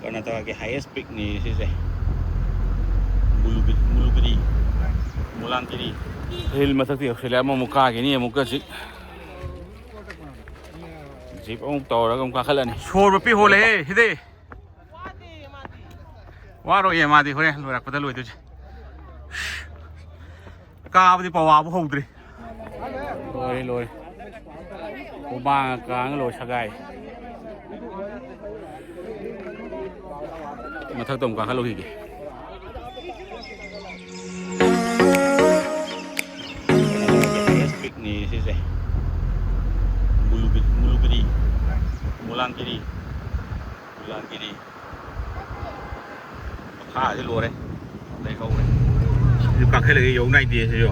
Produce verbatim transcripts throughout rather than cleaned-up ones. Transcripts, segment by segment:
ꯀꯔꯅꯥꯇꯀꯥꯒꯤ highest peakꯅꯤ ꯁꯤꯁꯦ꯫ ꯃꯨꯂꯨꯒꯤ-, ꯃꯨꯂꯨꯒꯤꯔꯤ, ꯃꯨꯂꯥꯡꯒꯤꯔꯤ꯫ Hill ꯃꯊꯛꯇ ꯌꯧꯁꯤꯜꯂꯦ, ꯑꯃꯃꯨꯛ ꯀꯥꯈꯤꯅꯤ, ꯑꯃꯨꯛꯀ ꯍꯧꯖꯤꯛ꯫ Jeep ꯑꯃꯨꯛ ꯇꯧꯔꯒ ꯑꯃꯨꯛ ꯀꯥꯈꯠꯂꯅꯤ꯫ ꯁꯣꯔ ꯃꯄꯤ ꯍꯣꯜꯂꯦꯍꯦ ꯁꯤꯗꯤ꯫ ꯋꯥꯔꯣꯏꯌꯦ ꯃꯥꯗꯤ, ꯍꯣꯔꯦꯟ ꯂꯣꯏꯔꯛꯄꯗ ꯂꯣꯏꯗꯣꯏꯁꯦ꯫ ꯀꯥꯕꯗꯤ ꯄꯋꯥꯕꯨ ꯍꯧꯗ꯭ꯔꯤ꯫ ꯂꯣꯏꯔꯦ, ꯂꯣꯏꯔꯦ꯫ ꯍꯨꯃꯥꯡꯒ ꯀꯥꯡꯉ ꯂꯣꯏꯔꯦ, ꯁꯒꯥꯏ꯫ ꯃꯊꯛꯇ ꯑꯃꯨꯛ ꯀꯥꯈꯠꯂꯨꯈꯤꯒꯦ꯫ Highest peakꯅꯤ ꯁꯤꯁꯦ꯫ ꯃꯨꯂꯨꯒꯤ-, ꯃꯨꯂꯨꯒꯤꯔꯤ, ꯃꯨꯂꯥꯡꯒꯤꯔꯤ, ꯃꯨꯂꯥꯡꯒꯤꯔꯤ꯫ ꯃꯈꯥꯁꯤ ꯂꯣꯏꯔꯦ꯫ ꯂꯩꯍꯧꯔꯦ꯫ ꯁꯤꯁꯨ ꯀꯥꯈꯠꯂꯒ ꯌꯧ ꯅꯥꯏꯗꯦ ꯁꯤꯁꯨ꯫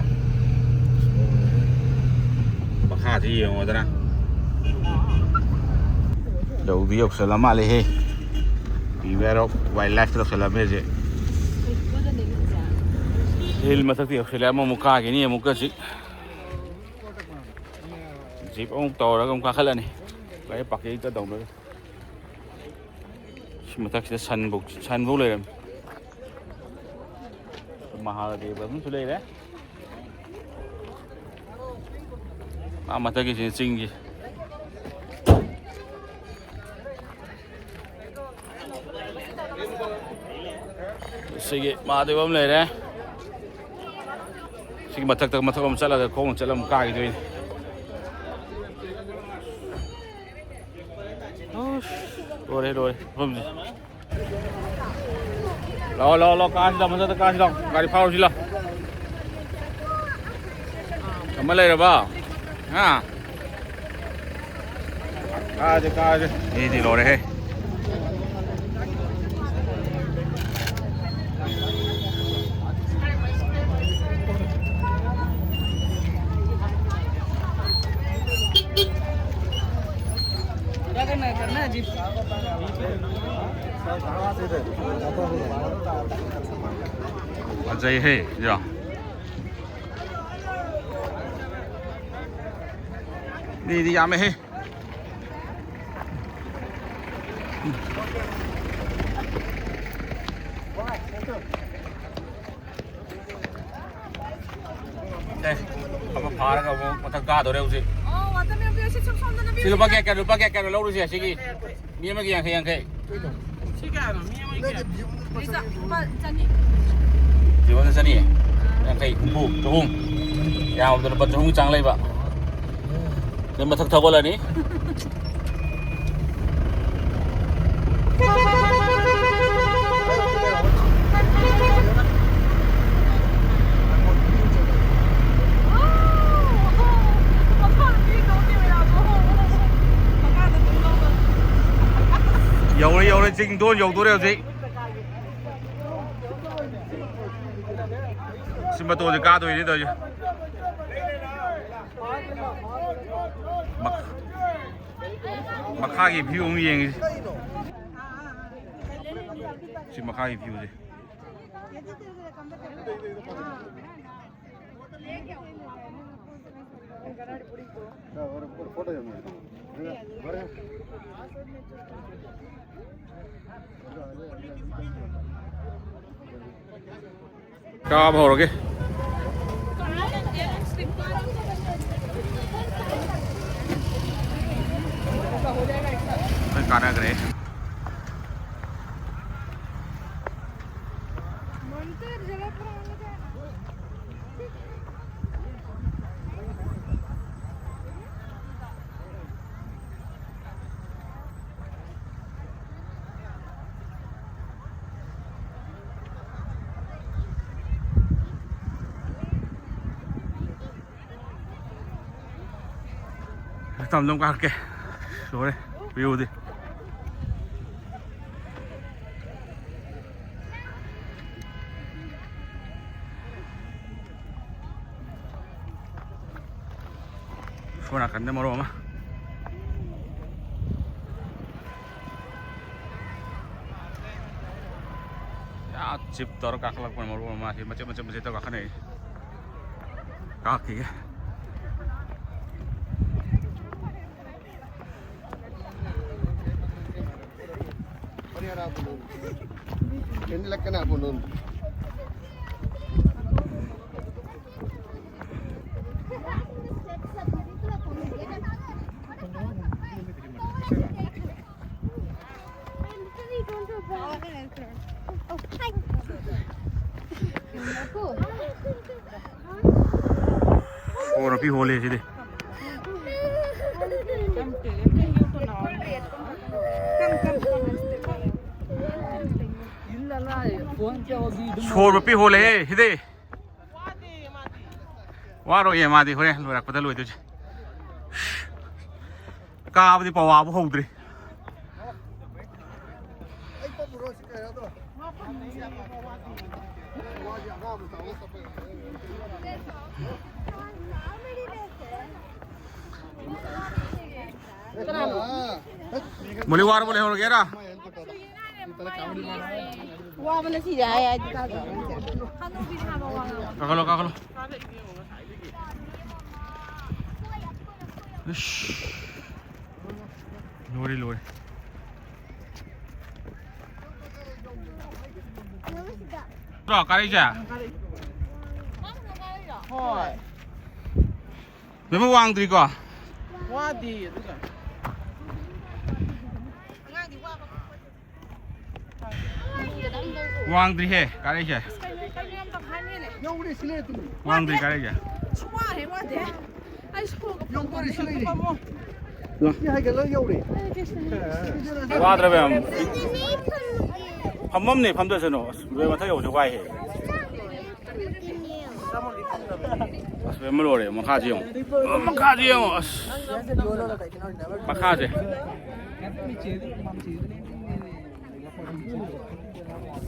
ꯃꯈꯥꯁꯤ ꯌꯦꯡꯉꯣꯗꯅ꯫ ꯌꯧꯗꯤ ꯌꯧꯁꯜꯂ ꯃꯥꯜꯂꯦꯍꯦ꯫ Beware of Wildlife ꯇꯧꯁꯜꯂꯝꯃꯦ ꯍꯧꯖꯤꯛ꯫ Hill ꯃꯊꯛꯇ ꯌꯧꯁꯜꯂꯦ꯫ ꯑꯃꯃꯨꯛ ꯀꯥꯈꯤꯅꯤ, ꯑꯃꯨꯛꯀ ꯍꯧꯖꯤꯛ꯫ Jeep ꯑꯃꯨꯛ ꯇꯧꯔꯒ ꯑꯃꯨꯛ ꯀꯥꯈꯠꯂꯅꯤ꯫ ꯒꯥꯔꯤ parking ꯇꯧꯅꯔꯦ꯫ ꯁꯤ ꯃꯊꯛꯁꯤꯗ ꯁꯟꯕꯨꯛ, ꯁꯟꯕꯨꯛ ꯂꯩꯔꯝꯃꯤ꯫ ꯃꯍꯥꯗꯦꯕ ꯑꯃꯁꯨ ꯂꯩꯔꯦ꯫ ꯑꯥ ꯃꯊꯛꯀꯤꯁꯤꯅ ꯆꯤꯡꯒꯤ꯫ ꯁꯤꯒꯤ ꯃꯍꯥꯗꯦꯕ ꯑꯃ ꯂꯩꯔꯦ꯫ ꯁꯤꯒꯤ ꯃꯊꯛꯇ, ꯃꯊꯛ ꯑꯃ ꯆꯠꯂꯒ ꯈꯣꯡꯅ ꯆꯠꯂ ꯑꯃꯨꯛ ꯀꯥꯈꯤꯗꯣꯏꯅꯤ꯫ ꯑꯁ, ꯂꯣꯏꯔꯦ, ꯂꯣꯏꯔꯦ ꯃꯐꯝꯁꯦ꯫ ꯂꯥꯛꯑꯣ, ꯂꯥꯛꯑꯣ, ꯂꯥꯛꯑꯣ, ꯀꯥꯁꯤ ꯂꯥꯛꯑꯣ, ꯃꯊꯛꯇ ꯀꯥꯁꯤ ꯂꯥꯛꯑꯣ, ꯒꯥꯔꯤ ꯐꯥꯔꯨꯁꯤ ꯂꯥꯛꯑꯣ꯫ ꯑꯃ ꯂꯩꯔꯕ? ꯍꯥ? ꯀꯥꯁꯦ, ꯀꯥꯁꯦ꯫ ꯃꯤꯗꯤ ꯂꯣꯏꯔꯦꯍꯦ꯫ ꯐꯖꯩꯍꯦ, ꯌꯥ꯫ ꯃꯤꯗꯤ ꯌꯥꯝꯃꯦꯍꯦ꯫ ꯑꯦ, ꯑꯃ ꯐꯥꯔꯒ ꯑꯃꯨꯛ ꯃꯊꯛ ꯀꯥꯗꯣꯔꯦ ꯍꯧꯖꯤꯛ꯫ ꯑꯣ, ꯋꯥꯇꯔꯃꯦꯂꯣꯟ ꯄꯤꯔꯁꯤ, ꯁꯨꯝ ꯁꯣꯝꯗꯅ ꯁꯤ ꯂꯨꯄꯥ ꯄꯤꯔꯁꯤ꯫ ꯀꯌꯥ ꯀꯌꯥ, ꯂꯨꯄꯥ ꯀꯌꯥ ꯀꯌꯥꯅꯣ ꯂꯧꯔꯤꯁꯦ ꯑꯁꯤꯒꯤ? ꯃꯤ ꯑꯃꯒꯤ ꯌꯥꯡꯈꯩ ꯌꯥꯡꯈꯩ꯫ ꯁꯤ ꯀꯌꯥꯅꯣ? ꯃꯤ ꯑꯃꯒꯤ ꯀꯌꯥ? ꯂꯤꯆ-, ꯂꯨꯄꯥ ꯆꯅꯤ꯫ ꯁꯤ ꯑꯃꯗ ꯆꯅꯤ? ꯌꯥꯡꯈꯩ, ꯍꯨꯝꯐꯨ, ꯆꯍꯨꯝ꯫ ꯌꯥꯝꯕꯗ ꯂꯨꯄꯥ ꯆꯍꯨꯝꯒꯤ ꯆꯥꯡ ꯂꯩꯕ꯫ ꯑꯗꯩ ꯃꯊꯛ ꯊꯧꯒꯠꯂꯅꯤ꯫ ꯌꯧꯔꯦ, ꯌꯧꯔꯦ, ꯆꯤꯡꯗꯣꯟ ꯌꯧꯗꯣꯔꯦ ꯍꯧꯖꯤꯛ꯫ ꯁꯤ ꯃꯇꯣꯟꯁꯦ ꯀꯥꯗꯣꯏꯅꯤ ꯇꯧꯔꯤꯁꯦ꯫ ꯃꯈꯥꯒꯤ view ꯑꯃꯨꯛ ꯌꯦꯡꯉꯤꯁꯤ꯫ ꯁꯤ ꯃꯈꯥꯒꯤ viewꯁꯦ꯫ ꯀꯥꯕ ꯍꯧꯔꯒꯦ꯫ ꯂꯣꯏ ꯀꯥꯟꯅꯈ꯭ꯔꯦ꯫ ꯇꯝ ꯇꯝ ꯀꯥꯔꯛꯀꯦ꯫ ꯂꯣꯏꯔꯦ viewꯗꯤ꯫ ꯁꯣꯝ ꯅꯥꯀꯟꯗ ꯃꯔꯣꯟ ꯑꯃ꯫ ꯌꯥ, ꯆꯤꯞ ꯇꯧꯔ ꯀꯥꯈꯠꯂꯛꯄꯅ ꯃꯔꯣꯟ ꯑꯃ꯫ ꯁꯤ ꯃꯆꯦꯠ ꯃꯆꯦꯠ ꯃꯆꯦꯠ ꯇꯧꯔ ꯀꯥꯈꯠꯅꯩ꯫ ꯀꯥꯈꯤꯒꯦ꯫ Ini lakana punun. ꯁꯣꯔ ꯃꯄꯤ ꯍꯣꯜꯂꯦ ꯁꯤꯗꯤ꯫ ꯁꯣꯔ ꯃꯄꯤ ꯍꯣꯜꯂꯦꯍꯦ ꯁꯤꯗꯤ꯫ ꯋꯥꯔꯣꯏꯌꯦ ꯃꯥꯗꯤ, ꯍꯣꯔꯦꯟ ꯂꯣꯏꯔꯛꯄꯗ ꯂꯣꯏꯗꯣꯏꯁꯦ꯫ ꯀꯥꯕꯗꯤ ꯄꯋꯥꯕꯨ ꯍꯧꯗ꯭ꯔꯤ꯫ ꯃꯣꯂꯤ ꯋꯥꯔꯕ ꯂꯩꯍꯧꯔꯒꯦꯔꯥ? ꯋꯥꯕꯅ ꯁꯤꯔꯦ ꯍꯥꯏ ꯍꯥꯏꯗꯤ ꯇꯥꯗ꯭ꯔꯣ? ꯀꯥꯈꯠꯂꯣ, ꯀꯥꯈꯠꯂꯣ꯫ ꯏꯁ꯫ ꯂꯣꯏꯔꯦ, ꯂꯣꯏꯔꯦ꯫ ꯅꯠꯇ꯭ꯔꯣ ꯀꯥꯔꯛꯏꯁꯦ? ꯍꯣꯏ꯫ ꯃꯦꯝꯃ ꯋꯥꯡꯗ꯭ꯔꯤꯀꯣ? ꯋꯥꯗꯤ ꯑꯗꯨꯒ꯫ ꯋꯥꯡꯗ꯭ꯔꯤꯍꯦ ꯀꯥꯔꯛꯏꯁꯦ꯫ ꯌꯧꯔꯦ ꯁꯤ ꯂꯩꯔꯦ ꯇꯨ꯫ ꯋꯥꯡꯗ꯭ꯔꯤ ꯀꯥꯔꯛꯏꯁꯦ꯫ ꯁꯨꯡꯋꯥ ꯍꯦꯛ ꯋꯥꯗꯦ꯫ ꯑꯩ ꯁꯣꯔꯒ ꯌꯧꯗꯣꯔꯦ ꯁꯤ ꯂꯩꯔꯦ꯫ ꯄꯝꯃꯣ꯫ ꯁꯤ ꯍꯥꯏꯒꯠꯂ ꯌꯧꯔꯦ꯫ ꯋꯥꯗ꯭ꯔꯕ ꯌꯥꯝ꯫ ꯐꯝꯃꯝꯅꯦ ꯐꯝꯗꯁꯅꯨ꯫ ꯑꯁ ꯃꯊꯛ ꯌꯧꯕꯁꯦ ꯋꯥꯏꯍꯦ꯫ ꯑꯁ ꯕꯦꯝꯃ ꯂꯣꯏꯔꯦ ꯃꯈꯥꯁꯦ ꯌꯦꯡꯉꯣ꯫ ꯃꯈꯥꯁꯦ ꯌꯦꯡꯉꯣ ꯑꯁ꯫ ꯃꯈꯥꯁꯦ꯫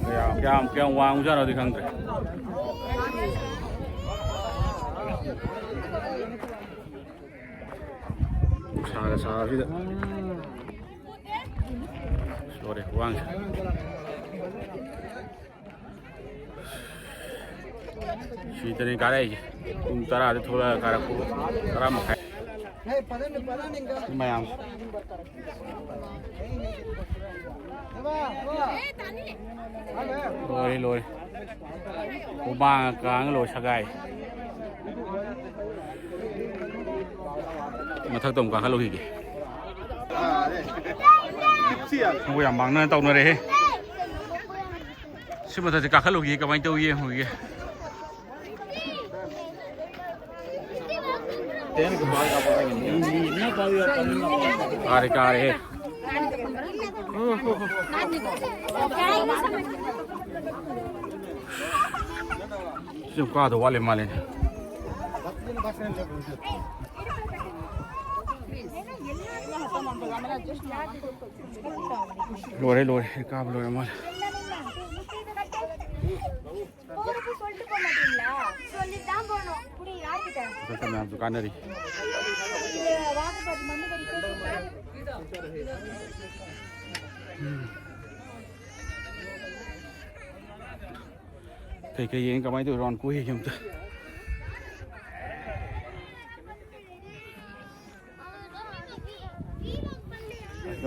ꯀꯌꯥꯝ ꯀꯌꯥꯝ ꯀꯌꯥꯝ ꯋꯥꯡꯕꯖꯥꯠꯅꯣꯗꯤ ꯈꯪꯗ꯭ꯔꯦ꯫ ꯅꯨꯡꯁꯥꯒ ꯁꯥꯕꯁꯤꯗ꯫ ꯂꯣꯏꯔꯦ ꯈꯨꯋꯥꯡꯁꯦ꯫ ꯁꯤꯗꯅꯤ ꯀꯥꯔꯛꯏꯁꯦ꯫ ꯄꯨꯡ ꯇꯔꯥꯗ ꯊꯣꯛꯂꯛꯑꯒ ꯀꯥꯔꯛꯄ꯫ ꯇꯔꯥ ꯃꯈꯥꯏ꯫ ꯁꯤ ꯃꯌꯥꯝ ꯂꯣꯏꯔꯦ, ꯂꯣꯏꯔꯦ꯫ ꯍꯨꯃꯥꯡ ꯀꯥꯡ ꯂꯣꯏ ꯁꯒꯥꯏ꯫ ꯃꯊꯛꯇ ꯑꯃꯨꯛ ꯀꯥꯈꯠꯂꯨꯈꯤꯒꯦ꯫ ꯃꯣꯏ ꯌꯥꯝ ꯃꯥꯡꯅ ꯇꯧꯅꯔꯦꯍꯦ꯫ ꯁꯤ ꯃꯊꯛꯇ ꯀꯥꯈꯠꯂꯨꯈꯤꯒꯦ, ꯀꯃꯥꯏꯅ ꯇꯧꯏ ꯌꯦꯡꯉꯨꯈꯤꯒꯦ꯫ ꯀꯥꯔꯦ, ꯀꯥꯔꯦꯍꯦ꯫ ꯁꯤ ꯀꯥꯗꯧ ꯋꯥꯠꯂꯤ ꯃꯥꯜꯂꯦꯅꯦ꯫ ꯂꯣꯏꯔꯦ, ꯂꯣꯏꯔꯦ꯫ ꯀꯥꯕ ꯂꯣꯏꯔ ꯃꯥꯜꯂꯦ꯫ ꯃꯌꯥꯝꯁꯨ ꯀꯥꯟꯅꯔꯤ꯫ ꯀꯩꯀꯩ ꯌꯦꯡ ꯀꯃꯥꯏꯅ ꯇꯧꯔꯤ ꯔꯥꯎꯟ ꯀꯣꯏ ꯑꯝꯇ꯫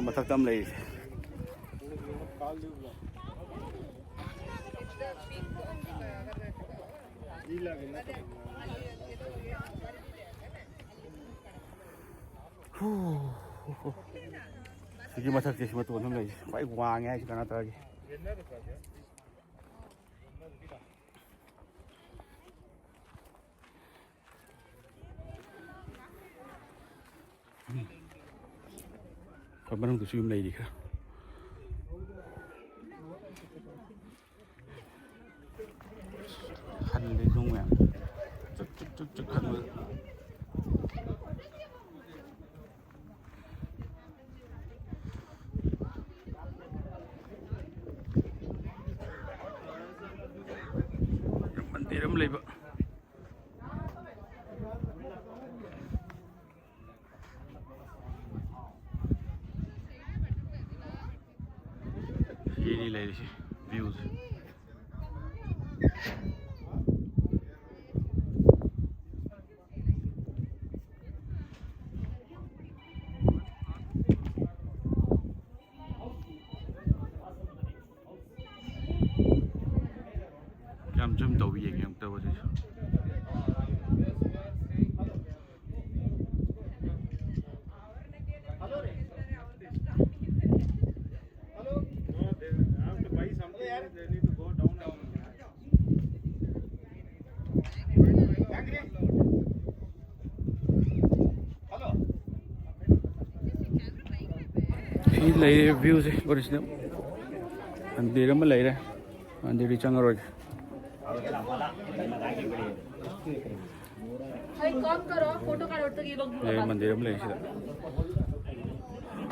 ꯃꯊꯛꯇ ꯑꯃ ꯂꯩꯔꯤꯁꯦ꯫ ꯁꯤꯒꯤ ꯃꯊꯛꯁꯦ ꯁꯤ ꯃꯇꯣꯟ ꯑꯃ ꯂꯩꯔꯤꯁꯦ ꯈ꯭ꯋꯥꯏ ꯋꯥꯡꯉꯦ ꯍꯥꯏꯁꯦ ꯀꯔꯅꯥꯇꯀꯥꯒꯤ꯫ ꯑꯩꯈꯣꯏ ꯃꯅꯨꯡꯗꯁꯨ ꯌꯨꯝ ꯂꯩꯔꯤ ꯈꯔ꯫ ꯍꯜꯂꯤ ꯅꯨꯡ ꯃꯌꯥꯝ꯫ ꯆꯨꯛ ꯆꯨꯛ ꯆꯨꯛ ꯆꯨꯛ ꯈꯟꯕꯗ꯫ ꯃꯟꯗꯤꯔ ꯑꯃ ꯂꯩꯕ꯫ ꯁꯤꯅꯤ ꯂꯩꯔꯤꯁꯤ ꯚ꯭ꯌꯨꯁꯦ꯫ ꯌꯥꯝ ꯁꯨꯝ ꯇꯧꯕꯤ ꯌꯦꯡꯉꯦ ꯑꯃꯨꯛꯇ ꯍꯧꯖꯤꯛꯁꯨ꯫ ꯁꯤ ꯂꯩꯔꯤꯕ ꯚ꯭ꯌꯨꯁꯦ ꯑꯣꯔꯤꯖꯤꯅꯦꯜ ꯃꯟꯗꯤꯔ ꯑꯃ ꯂꯩꯔꯦ꯫ ꯃꯟꯗꯤꯔꯗꯤ ꯆꯪꯉꯔꯣꯏꯒꯦ꯫ ꯑꯩ ꯀꯥꯝ ꯀꯔꯣ, ꯐꯣꯇꯣ ꯀꯥꯔꯣ, ꯑꯣꯔꯇꯒꯤ ꯂꯧ꯫ ꯑꯦ, ꯃꯟꯗꯤꯔ ꯑꯃ ꯂꯩ ꯁꯤꯗ꯫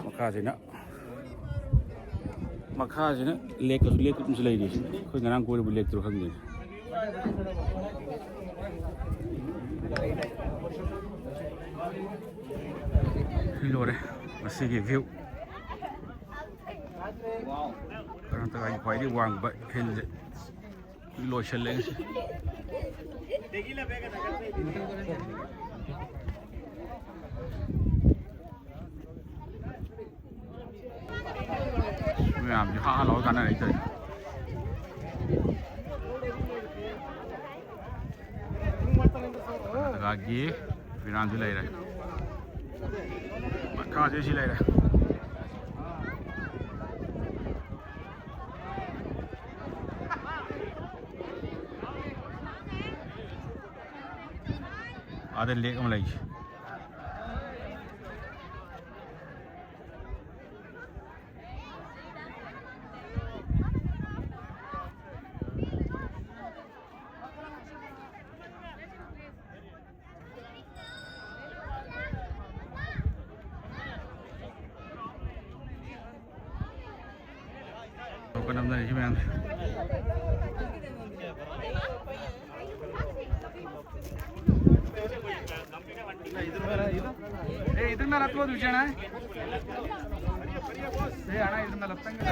ꯃꯈꯥꯁꯤꯅ, ꯃꯈꯥꯁꯤꯅ ꯂꯦꯛ, ꯂꯦꯛ ꯑꯃꯁꯨ ꯂꯩꯔꯤ꯫ ꯑꯩꯈꯣꯏ ꯉꯔꯥꯡ ꯀꯣꯏꯔꯨꯕ ꯂꯦꯛꯇꯨꯔ ꯈꯪꯗꯦ꯫ ꯁꯤ ꯂꯣꯏꯔꯦ ꯉꯁꯤꯒꯤ ꯚ꯭ꯌꯨ꯫ ꯀꯔꯅꯥꯇꯀꯥꯒꯤ ꯈ꯭ꯋꯥꯏꯗꯒꯤ ꯋꯥꯡꯕ ꯍꯤꯜꯁꯦ ꯂꯣꯏꯁꯤꯜꯂꯦ ꯉꯁꯤ꯫ ꯃꯌꯥꯝꯁꯦ ꯍꯥ ꯍꯥ ꯂꯥꯎꯔ ꯀꯥꯟꯅꯔꯦ ꯇꯧꯔꯤꯁꯦ꯫ ꯀꯔꯅꯥꯇꯀꯥꯒꯤ ꯐꯤꯔꯥꯟꯁꯨ ꯂꯩꯔꯦ꯫ ꯃꯈꯥꯁꯦ ꯁꯤ ꯂꯩꯔꯦ꯫ ꯑꯥꯗ ꯂꯦꯛ ꯑꯃ ꯂꯩꯁꯦ꯫ ꯅꯝꯅꯔꯤꯁꯤ ꯃꯌꯥꯝꯁꯦ꯫ ಏ, ಇದ್ರ ಮೇಲೆ ಹತ್ಬೋದು ವಿಜಯಣ್ಣ. ಏ ಅಣ್ಣ, ಇದ್ರ ಮೇಲೆ ಹತ್ತಂಗಿಲ್ಲ.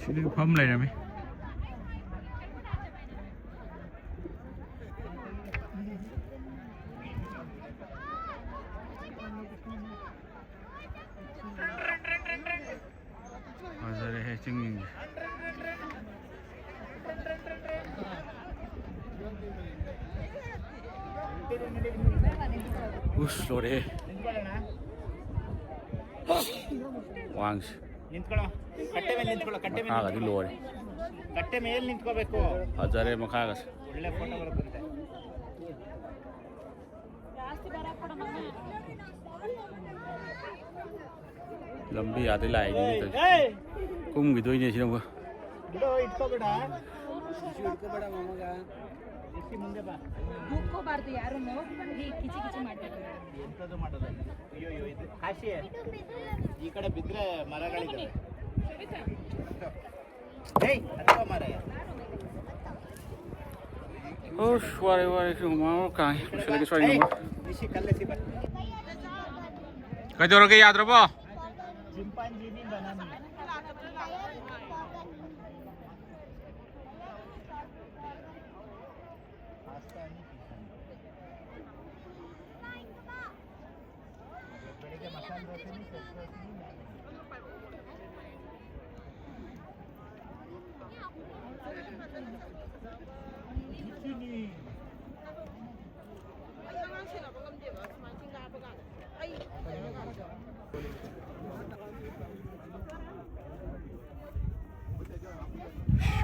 ꯁꯤꯗꯤ ꯐꯝ ꯂꯩꯔꯝꯃꯤ꯫ ꯎꯁ, ꯂꯣꯏꯔꯦꯍꯦ꯫ ꯋꯥꯡꯁꯦ꯫ ನಿಂತ್ಕೊಳ್ಳೋ. ಕಟ್ಟೆ ಮೇಲೆ ನಿಂತ್ಕೊಳ್ಳೋ, ಕಟ್ಟೆ ಮೇಲೆ ಮಖಾಗದಿ ನಿಂತ್ಕೊಳ್ಳೋ. ಲೋರಿ. ಕಟ್ಟೆ ಮೇಲೆ ನಿಂತ್ಕೋಬೇಕು. ಹಜಾರೆ ಮಖಾಗಸ. ಒಳ್ಳೆ ಫೋಟೋ ಬರುತ್ತಂತೆ. ಜಾಸ್ತಿ ಬರಕ್ ಕೊಡಮ್ಮ. ꯂꯝꯕꯤ ꯑꯥꯗꯩ ꯂꯥꯛꯏꯅꯤꯅꯦ ꯇꯧꯔꯤꯁꯦ꯫ ꯀꯨꯝꯈꯤꯗꯣꯏꯅꯦ ꯁꯤꯅ ꯑꯃꯨꯛ꯫ ಬಿಡು, ಇಟ್ಕೋಬೇಡ. ಇಟ್ಕೋಬೇಡ ಮಾಮಗ. ಇಕ್ಕಿ ಮುಂದೆ ಬಾ. ಕೂತ್ಕೋಬಾರ್ದು ಯಾರನ್ನು. ಹೀಗೆ ಕಿಚಿ ಕಿಚಿ ಮಾಡ್ಬೇಕು. ಎಂಥದ್ದು ಮಾಡಲ್ಲ. ಅಯ್ಯೋ, ಅಯ್ಯೋ, ಇದು ಕಾಶಿ. ಈ ಕಡೆ ಬಿದ್ರೆ ಮರಗಳಿದ್ದಾವೆ. ಏಯ್, ಹತ್ಕೋ ಮಾರಾಯ. ꯎꯁ, ꯋꯥꯔꯦ, ꯋꯥꯔꯦ, ꯁꯤ ꯍꯨꯃꯥꯡ ꯑꯃ ꯀꯥꯡꯉꯦ꯫ ꯀꯨꯏꯁꯜꯂꯛꯑꯦ ꯁ꯭ꯋꯥꯏꯗ ꯑꯃꯨꯛ꯫ ꯀꯩꯗꯧꯔꯒꯦ, ꯌꯥꯗ꯭ꯔꯕꯣ?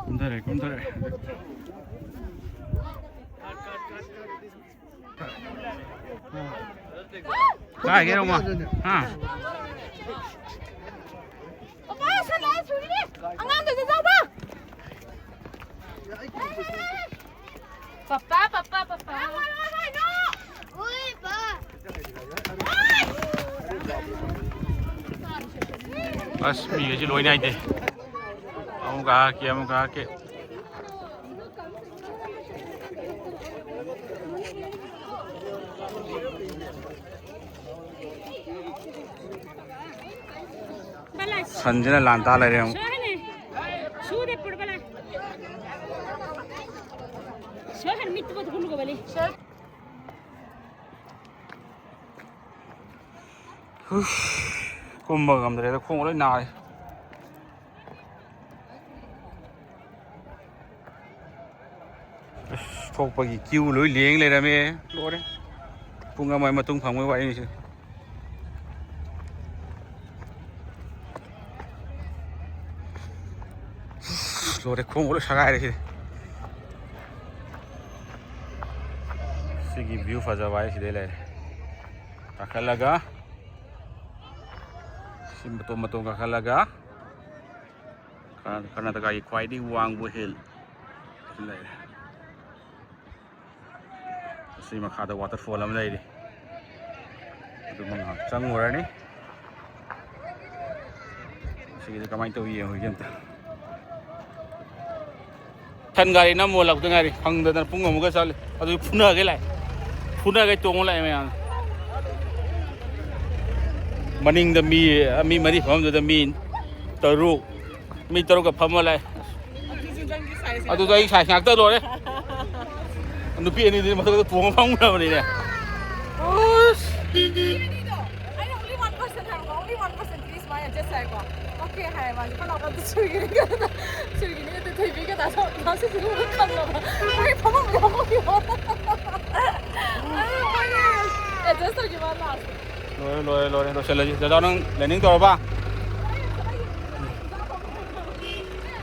ꯀꯨꯝꯊꯔꯦ, ꯀꯨꯝꯊꯔꯦ꯫ ꯀꯥꯏꯒꯦ ꯔꯣꯃꯥ? ꯍꯥ? ꯄꯄꯥ, ꯁꯟ ꯂꯥꯛꯑꯦ, ꯁꯨꯔꯤꯅꯦ꯫ ꯑꯉꯥꯡꯗꯨꯁꯨ ꯆꯥꯎꯕ꯫ Papa, papa, papa. ꯑꯁ, ꯃꯤꯈꯩꯁꯤ ꯂꯣꯏ ꯅꯥꯏꯗꯦ꯫ ꯑꯃꯨꯛꯀ ꯍꯥꯛꯀꯦ, ꯑꯃꯨꯛꯀ ꯍꯥꯛꯀꯦ꯫ ꯁꯟꯁꯤꯅ ꯂꯥꯟ ꯇꯥ ꯂꯩꯔꯦ ꯑꯃꯨꯛ꯫ ꯍꯨꯁ, ꯀꯨꯝꯕ ꯉꯝꯗ꯭ꯔꯦꯗ, ꯈꯣꯡ ꯂꯣꯏ ꯅꯥꯔꯦ꯫ ꯊꯣꯛꯄꯒꯤ ꯀ꯭ꯌꯨ ꯂꯣꯏ ꯂꯦꯡ ꯂꯩꯔꯝꯃꯦ꯫ ꯂꯣꯏꯔꯦ꯫ ꯄꯨꯡ ꯑꯃꯒꯤ ꯃꯇꯨꯡ ꯐꯪꯕꯒꯤ ꯋꯥꯔꯤꯅꯤ ꯁꯤ꯫ ꯂꯣꯏꯔꯦ, ꯈꯣꯡꯒ ꯂꯣꯏ ꯁꯥꯒꯥꯏꯔꯦ ꯁꯤꯗꯤ꯫ ꯁꯤꯒꯤ ꯚ꯭ꯌꯨ ꯐꯖꯕ ꯍꯥꯏ ꯁꯤꯗꯩ ꯂꯩꯔꯦ꯫ ꯀꯥꯈꯠꯂꯒ ꯁꯤ ꯃꯇꯣꯟ ꯃꯇꯣꯟ ꯀꯥꯈꯠꯂꯒ ꯀꯔꯅꯥ-, ꯀꯔꯅꯥꯇꯀꯥꯒꯤ ꯈ꯭ꯋꯥꯏꯗꯒꯤ ꯋꯥꯡꯕ ꯍꯤꯜ ꯁꯤ ꯂꯩꯔꯦ꯫ ꯑꯁꯤ ꯃꯈꯥꯗ ꯋꯥꯇꯔꯐꯣꯜ ꯑꯃ ꯂꯩꯔꯤ꯫ ꯑꯗꯨꯃ ꯉꯥꯏꯍꯥꯛ ꯆꯪꯉꯨꯔꯅꯤ꯫ ꯁꯤꯒꯤꯗꯤ ꯀꯃꯥꯏꯅ ꯇꯧꯏ ꯌꯦꯡꯉꯨꯒꯦ ꯑꯝꯇ꯫ ꯁꯟ ꯒꯥꯔꯤ ꯅꯝꯃꯨ ꯍꯜꯂꯛꯇ ꯉꯥꯏꯔꯤ꯫ ꯐꯪꯗꯗꯅ ꯄꯨꯡ ꯑꯃꯨꯛꯀ ꯆꯠꯂꯤ꯫ ꯑꯗꯨ ꯐꯨꯅꯒꯦ ꯂꯥꯛꯑꯦ꯫ ꯐꯨꯅꯒꯦ ꯇꯣꯡꯉ ꯂꯥꯛꯑꯦ ꯃꯌꯥꯝ꯫ ꯃꯅꯤꯡꯗ ꯃꯤ, ꯃꯤ ꯃꯔꯤ ꯐꯝꯕꯗꯨꯗ ꯃꯤ ꯇꯔꯨꯛ꯫ ꯃꯤ ꯇꯔꯨꯛꯀ ꯐꯝꯃ ꯂꯥꯛꯑꯦ꯫ ꯑꯗꯨꯗ ꯑꯩ ꯁꯥꯏꯁ ꯉꯥꯛꯇ ꯂꯣꯏꯔꯦ꯫ ꯅꯨꯄꯤ ꯑꯅꯤꯗꯨꯗꯤ ꯃꯊꯛꯇ ꯇꯣꯡꯉ ꯐꯝꯈ꯭ꯔꯕꯅꯤꯅꯦ꯫ ꯑꯁ꯫ ꯑꯩꯅ only one person ꯍꯥꯏꯕꯀꯣ, only one person please ꯃꯥ adjust ꯍꯥꯏꯀꯣ꯫ Okay ꯍꯥꯏ ꯃꯥꯁꯦ꯫ ꯈꯔ ꯂꯥꯞꯅ ꯁꯨꯏꯒꯤꯅꯤ꯫ ꯁꯨꯏꯒꯤꯅꯤ ꯑꯗꯨ ꯊꯣꯏꯕꯤꯒ ꯇꯥꯁꯣ ꯃꯥꯁꯨ ꯈꯪꯅꯕ꯫ ꯃꯣꯏ ꯐꯝꯐꯝ ꯌꯥꯎꯕꯒꯤ ꯋꯥ꯫ ꯑꯗꯨ ꯃꯣꯏꯅ adjust ꯇꯧꯈꯤꯕ ꯂꯥꯁ꯫ ꯂꯣꯏꯔꯦ, ꯂꯣꯏꯔꯦ, ꯂꯣꯏꯔꯦ, ꯂꯣꯏꯁꯤꯜꯂꯁꯤ꯫ ꯗꯗꯥ, ꯅꯪ landing ꯇꯧꯔꯕ?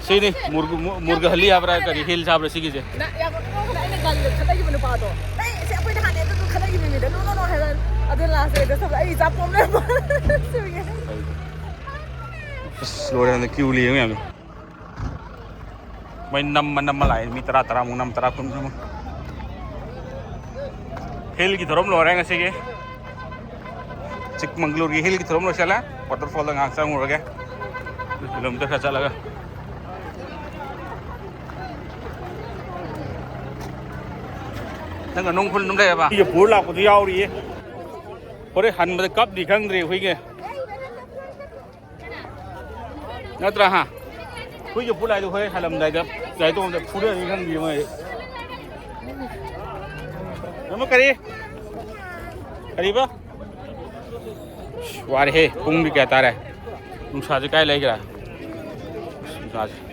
ꯁꯤꯅꯤ, ꯃꯨꯔꯒ-, ꯃꯨ-, ꯃꯨꯔꯒꯍꯂꯤ ꯍꯥꯏꯕ꯭ꯔꯥ, ꯀꯔꯤ ꯍꯤꯜꯁ ꯍꯥꯏꯕ꯭ꯔꯥ ꯁꯤꯒꯤꯁꯦ? ꯅ-, ꯌꯥꯝ ꯅꯣꯛꯅꯤꯡꯕꯅꯦ, ꯑꯩꯅ ꯒꯥꯔꯤꯗ ꯈꯠꯅꯈꯤꯕ ꯅꯨꯄꯥꯗꯣ, "ꯑꯩ, ꯁꯤ ꯑꯩꯈꯣꯏꯗ ꯍꯥꯟꯅ ꯑꯗꯨ ꯈꯠꯅꯈꯤꯕ ꯃꯤꯗꯣ, no, no, no" ꯍꯥꯏꯕ, ꯑꯗꯨ ꯂꯥꯁꯇ ꯑꯩ ꯆꯥꯄꯣꯝ ꯂꯩꯔꯝꯕ꯫ ꯁꯤꯒꯤ꯫ ꯑꯁ, ꯂꯣꯏꯔꯦ, ꯍꯟꯗꯛ ꯀ꯭ꯌꯨ ꯂꯦꯡꯉꯨ ꯃꯌꯥꯝꯗꯣ꯫ ꯃꯣꯏ ꯅꯝꯃ ꯅꯝꯃ ꯂꯥꯛꯑꯦ꯫ ꯃꯤ ꯇꯔꯥ, ꯇꯔꯥꯃꯨꯛ ꯅꯝ, ꯇꯔꯥ, ꯀꯨꯟꯃꯨꯛ꯫ ꯍꯤꯜꯒꯤ ꯊꯧꯔꯝ ꯂꯣꯏꯔꯦ ꯉꯁꯤꯒꯤ꯫ ꯆꯤꯛꯃꯪꯒ꯭ꯂꯨꯔꯒꯤ ꯍꯤꯜꯒꯤ ꯊꯧꯔꯝ ꯂꯣꯏꯁꯤꯜꯂꯦ꯫ ꯋꯥꯇꯔꯐꯣꯜꯗ ꯉꯥꯏꯍꯥꯛ ꯆꯪꯉꯨꯔꯒꯦ꯫ ꯀꯤꯂꯣꯃꯤꯇꯔ ꯈꯔ ꯆꯠꯂꯒ꯫ ꯅꯪ ꯅꯨꯡ ꯈꯨꯜ ꯑꯗꯨꯝ ꯂꯩꯔꯕ? ꯑꯩꯒ ꯄꯨꯔ ꯂꯥꯛꯄꯗꯨ ꯌꯥꯎꯔꯤꯌꯦ꯫ ꯍꯣꯔꯦꯟ ꯍꯟꯕꯗ ꯀꯞꯅꯤ ꯈꯪꯗ꯭ꯔꯤ ꯑꯩꯈꯣꯏꯒꯤ꯫ ꯅꯠꯇ꯭ꯔꯥ, ꯍꯥ? ꯍꯨꯏꯁꯦ ꯄꯨꯂꯥꯏꯗꯣ ꯍꯣꯔꯦꯟ ꯍꯜꯂꯝꯗꯥꯏꯗ ꯒꯥꯔꯤ ꯇꯣꯡꯕꯗ ꯐꯨꯔꯅꯤ ꯈꯪꯗꯦ ꯃꯣꯏ꯫ ꯑꯃ ꯀꯔꯤ? ꯀꯔꯤꯕ? ꯋꯥꯔꯦꯍꯦ, ꯄꯨꯡꯗꯤ ꯀꯌꯥ ꯇꯥꯔꯦ? ꯅꯨꯡꯁꯥꯁꯦ ꯀꯥꯏ ꯂꯩꯈ꯭ꯔꯦ? ꯅꯨꯡꯁꯥꯁꯦ꯫